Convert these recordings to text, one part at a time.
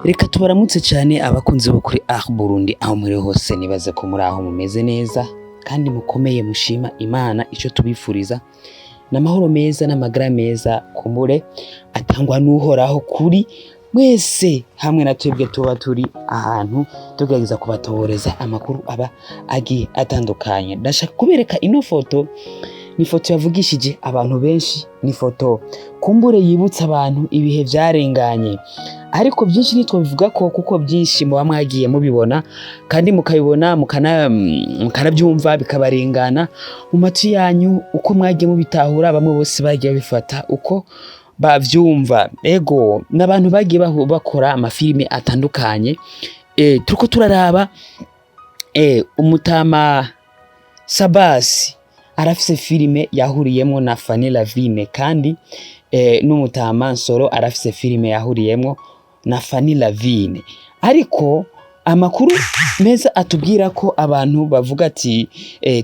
Reka tubaramutse cyane abakunzi bo kuri Art Burundi aho muri hose, nibaze ko muri aho mumeze neza kandi mukomeye, mushima Imana. Icyo tubifuriza ni amahoro meza n'amagara meza, kumbure atangwa n'Uhoraho kuri mwese hamwe na twebwe tuba turi ahantu tugerageza kubatohoreza amakuru aba agiye atandukanye. Ndashaka kubereka ino foto. Ni ifoto yavugishije abantu benshi, ni ifoto kumbure yibutsa abantu ibihe vyarenganye, ariko byinshi ntitwabivuga ko kuko byinshi muba mwagiye mubibona kandi mukabibona mukanabyumva bikabarengana mu matwi yanyu uko mwagiye mubitahura. Bamwe bose bagiye babifata uko bavyumva. Ego, n'abantu bagiye bakora amafilime atandukanye. Turiko turaraba umutama Sabasi arafise filime yahuriyemwo na Fanny Lavine, kandi n'umutama Nsoro arafise filime yahuriyemwo na Fanny Lavine. Ariko amakuru meza atubwira ko abantu bavuga ati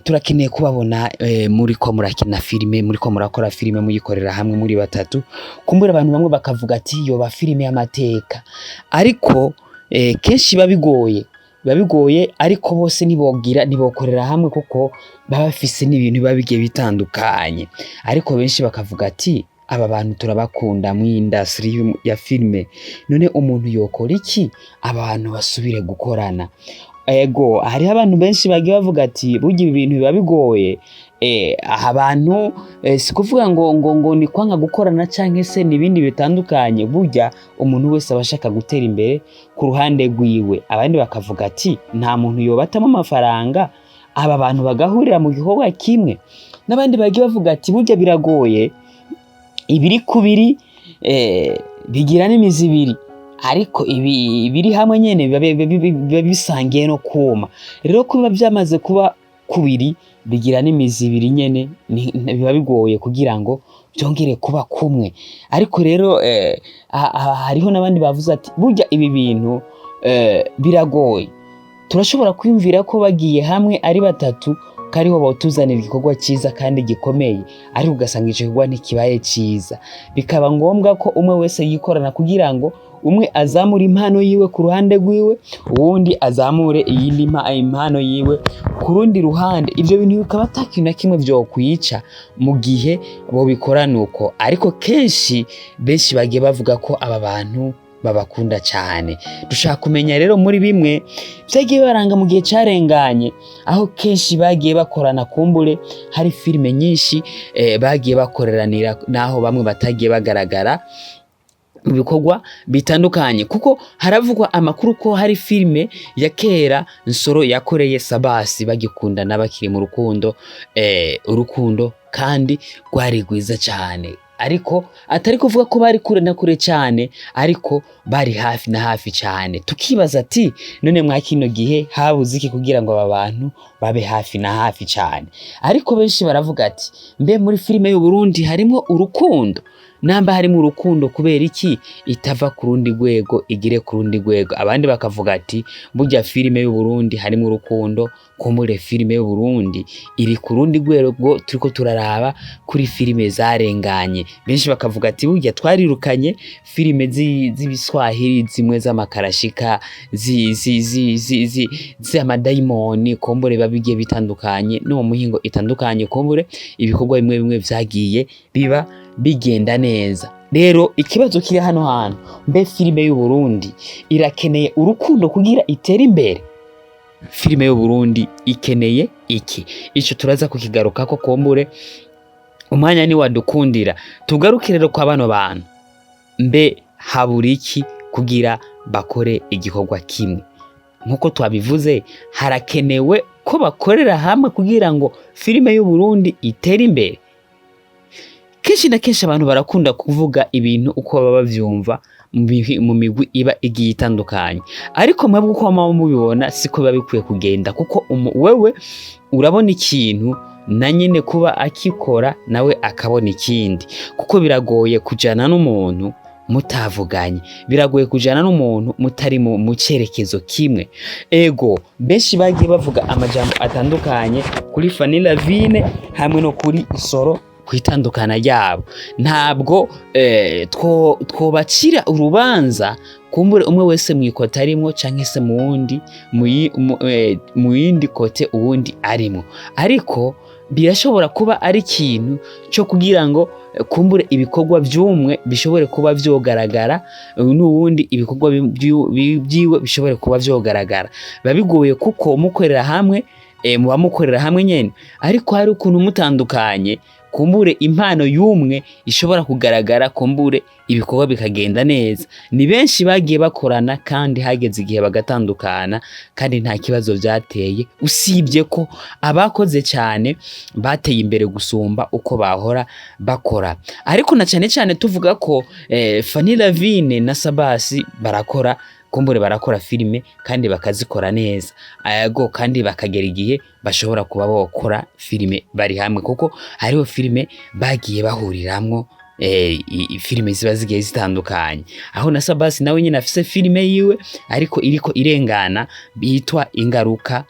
turakeneye kubabona muriko murakina filime, muriko murakora filime, muyikorera hamwe muri batatu. Kumbura abantu bamwe bakavuga ati yoba filime y'amateka, ariko kenshi biba bigoye, ariko bose ntibogira ntibokorera hamwe kuko baba bafise n'ibintu biba bigiye bitandukanye. Ariko benshi bakavuga ati aba bantu turabakunda mu industry ya filime, none umuntu yokora iki abantu basubire gukorana? Ego, hariho abantu benshi bagiye bavuga ati burya ibi bintu biba bigoye. Aha abantu si kuvuga ngo ni kwanga gukorana canke se n'ibindi bitandukanye. Burya umuntu wese aba ashaka gutera imbere ku ruhande rwiwe. Abandi bakavuga ati nta muntu yobatamo amafaranga aba bantu bagahurira mu gikorwa kimwe. N'abandi bagiye bavuga ati burya biragoye, ibiri kubiri bigira n'imizi ibiri, ariko ibi biri hamwe nyene biba bisangiye no kuma. Rero ko biba vyamaze kuba kubiri bigira n'imizi ibiri nyene, biba bigoye kugira ngo vyongere kuba kumwe. Ariko rero hariho n'abandi bavuze ati burya ibi bintu biragoye, turashobora kwiyumvira ko bagiye hamwe ari batatu ko ariho botuzanira igikorwa cyiza kandi gikomeye, ariko ugasanga ico gikorwa ntikibaye ciza, bikaba ngombwa ko umwe wese yikorana kugira ngo umwe azamure impano yiwe ku ruhande rwiwe, uwundi azamure iyindi impano yiwe ku rundi ruhande. Ivyo bintu bikaba ata kintu na kimwe vyokwica mu gihe bobikorana uko. Ariko kenshi benshi bagiye bavuga ko aba bantu babakunda cyane. Dushaka kumenya rero muri bimwe vyagiye baranga mu gihe carenganye, aho kenshi bagiye bakorana, kumbure hari filime nyinshi bagiye bakoreranira, naho bamwe batagiye bagaragara mu bikorwa bitandukanye, kuko haravugwa amakuru ko hari filime ya kera Nsoro yakoreye Sabasi bagikundana, bakiri mu rukundo, urukundo kandi rwari rwiza cyane, ariko atari kuvuga ko bari kure na kure cyane, ariko bari hafi na hafi cyane. Tukibaza ati none mwa kino gihe habuze iki kugira ngo aba bantu babe hafi na hafi cyane? Ariko benshi baravuga ati mbe muri filime y'u Burundi harimo urukundo? Namba harimo urukundo, kubera iki itava ku rundi rwego igire ku rundi rwego? Abandi bakavuga ati burya filime y'u Burundi harimo urukundo, kumbure filime y'u Burundi iri ku rundi rwego turiko turaraba kuri filime zarenganye. Benshi bakavuga ati burya twarirukanye filime z'ibiswahili zimwe z'amakarashika z'amadayimoni, kumbure biba bigiye bitandukanye no mu muhingo itandukanye, kumbure ibikorwa bimwe bimwe vyagiye biba bigenda neza. Rero ikibazo kiri hano hantu: mbe filime y'u Burundi irakeneye urukundo kugira itere imbere? Filime y'u Burundi ikeneye iki? Ico turaza kukigarukako, kumbure umwanya ni wadukundira. Tugaruke rero kwa bano bantu. Mbe habura iki kugira bakore igikorwa kimwe? Nkuko twabivuze, harakenewe ko bakorera hamwe kugira ngo filime y'u Burundi itere imbere. Kenshi na kenshi abantu barakunda kuvuga ibintu uko baba bavyumva mu migwi iba igiye itandukanye, ariko mwebwe uko muba mubibona siko biba bikwiye kugenda, kuko wewe urabona ikintu na nyene kuba akikora nawe akabona ikindi, kuko biragoye kujana n'umuntu mutavuganye, biragoye kujana n'umuntu mutari mu cerekezo kimwe. Ego, benshi bagiye bavuga amajambo atandukanye kuri Fanny Lavine hamwe no kuri Nsoro. ku itandukana ryabo. Ntabwo twobacira urubanza, kumbure umwe wese mu ikota arimwo canke se mu wundi mu yindi côté uwundi arimwo, ariko birashobora kuba ari ikintu cyo kugira ngo kumbure ibikorwa by'umwe bishobore kuba vyogaragara, n'uwundi ibikorwa byiwe bishobore kuba vyogaragara. Biba bigoye kuko mukorera hamwe, muba mukorera hamwe nyene, ariko hari ukuntu mutandukanye, kumbure impano y'umwe ishobora kugaragara, kumbure ibikorwa bikagenda neza. Ni benshi bagiye bakorana kandi hageze igihe bagatandukana, kandi nta kibazo vyateye, usibye ko abakoze cyane bateye imbere gusumba uko bahora bakora. Ariko na cyane cyane tuvuga ko Fanny Lavine na Sabasi barakora, kumbure barakora filime kandi bakazikora neza, ego, kandi bakagera igihe bashobora kuba bokora filime bari hamwe, kuko hariho filime bagiye bahuriramwo, filime ziba zigiye zitandukanye, aho na Sabasi nawe nyine afise filime yiwe ariko iriko irengana yitwa Ingaruka.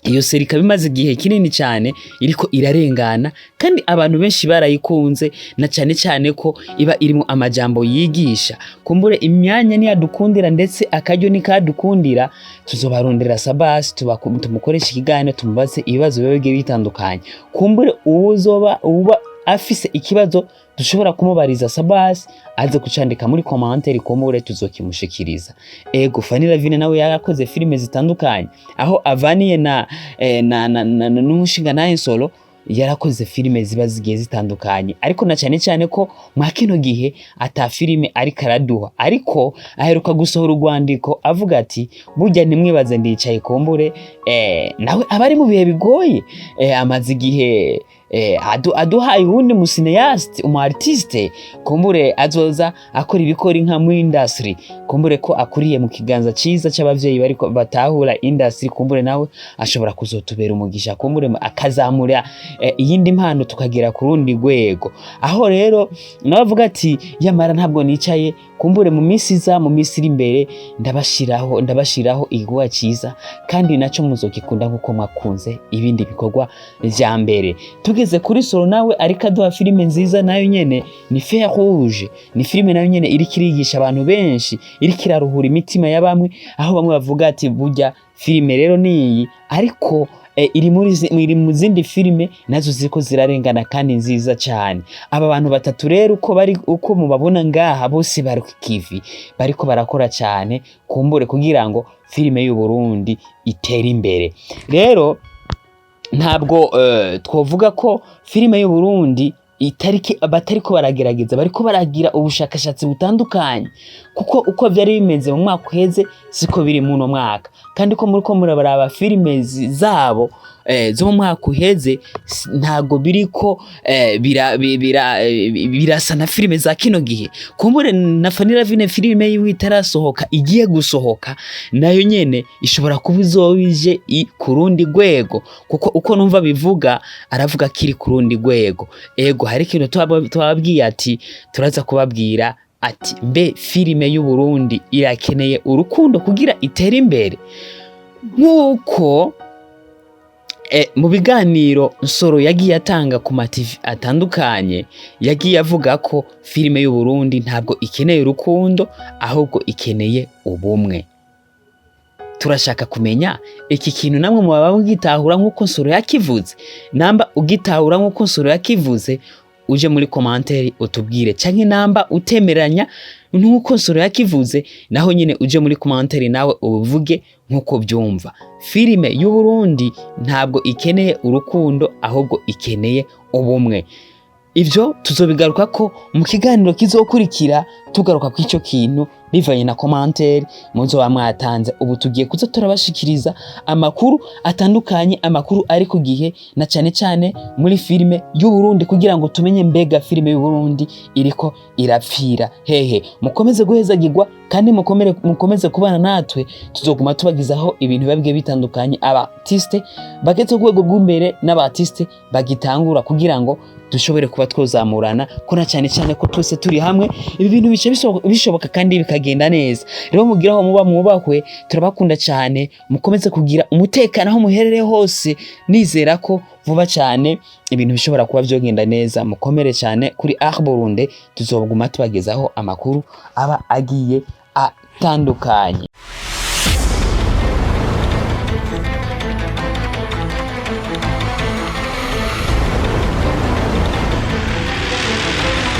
Iyo série ikaba imaze igihe kinini cyane iriko irarengana, kandi abantu benshi barayikunze, na cyane cyane ko iba irimo amajambo yigisha. Kumbure imyanya niyadukundira ndetse akaryo nikadukundira, tuzobarondera Sabasi, tumukoreshe ikiganiro, tumubaze ibibazo biba bigiye bitandukanye. Kumbure uwuzoba uba afise ikibazo dushobora kumubariza Sabasi, aze kucandika muri commentaire, kumbure tuzokimushikiriza. Ego, Fanny Lavine nawe yarakoze filime zitandukanye aho avaniye na n'umushinga naye Nsoro, yarakoze filime ziba zigiye zitandukanye, ariko na cyane cyane ko mwa kino gihe ata filime ariko araduha. Ariko aheruka gusohora urwandiko avuga ati: "Burya ntimwibaze ndicaye." Kumbure nawe aba ari mu bihe bigoye, amaze igihe aduhaye uwundi mu cinéaste, umu artiste, kumbure azoza akora ibikora inka mu industry, kumbure ko akuriye mu kiganza ciza c'abavyeyi bariko batahura industry, kumbure nawe ashobora kuzotubera umugisha, kumbure akazamura iyindi mpano tukagera ku rundi rwego. Aho rero nawe avuga ati: "Yamara ntabwo nicaye, kumbure mu minsi iza, mu minsi iri imbere, ndabashiraho igikorwa ciza, kandi naco muzokikunda nkuko mwakunze ibindi bikorwa vya mbere." Tugeze kuri Solo, nawe ariko aduha filime nziza, nayo nyene ni Fer Rouge. Ni filime nayo nyene iriko irigisha abantu benshi, iriko iraruhura imitima ya bamwe, aho bamwe bavuga ati: "Burya filime rero niyi." Ariko iri mu zindi filime nazo ziriko zirarengana kandi nziza cyane. Aba bantu batatu rero uko bari, uko mubabona ngaha, bose bari ku kivi, bariko barakora cyane, kumbure kugira ngo filime y'u Burundi itere imbere. Rero ntabwo twovuga ko filime y'u Burundi itariki batariko baragerageza, bariko baragira ubushakashatsi butandukanye, kuko uko vyari bimeze mu mwaka uheze siko biri muno mwaka. Kandi ko muriko murabaraba filime zabo zo mu mwaka uheze, ntago biriko birasa na filime za kino gihe. Kumbure na Fanny Lavine filime yiwe itarasohoka, igiye gusohoka, nayo nyene ishobora kuba izoba ije ku rundi rwego, kuko uko numva bivuga, aravuga ko iri ku rundi rwego. Ego, hari ikintu twababwiye ati turaza kubabwira ati: mbe filime y'u Burundi irakeneye urukundo kugira itere imbere? Nk'uko mu biganiro Nsoro yagiye atanga ku ma TV atandukanye, yagiye avuga ko filime y'u Burundi ntabwo ikeneye urukundo, ahubwo ikeneye ubumwe. Turashaka kumenya iki kintu namwe mubaba mugitahura nk'uko Nsoro yakivuze. Namba ugitahura nk'uko Nsoro yakivuze, uje muri commentaire utubwire, canke namba utemeranya nk'uko Nsoro yakivuze, naho nyine uje muri commentaire nawe ubivuge nk'uko byumva. Filime y'u Burundi ntabwo ikeneye urukundo, ahubwo ikeneye ubumwe. Ivyo tuzobigaruka ko mu kiganiro kizokurikira, tugaruka ku ico kintu bivanye na commentaire muzoba mwatanze. Ubu tugiye kuza turabashikiriza amakuru atandukanye, amakuru ari ku gihe, na cyane cyane muri filime y'u Burundi, kugira ngo tumenye mbega filime y'u Burundi iriko irapfira hehe. Mukomeze guhezagirwa kandi mukomeze kubana natwe. Tuzoguma tubagizaho ibintu biba bigiye bitandukanye, aba artiste bageze ku rwego rw'imbere n'aba artiste bagitangura, kugira ngo Dushobore kuba twozamurana, ko na cyane cyane ko twese turi hamwe ibi bintu bice bishoboka kandi bikagenda neza. Rero mugira aho muba mwubahwe, turabakunda cyane, mukomeze kugira umutekano aho muherereye hose. Nizera ko vuba cyane ibintu bishobora kuba byogenda neza. Mukomere cyane kuri Art Burundi, tuzoguma tubagezaho amakuru aba agiye atandukanye.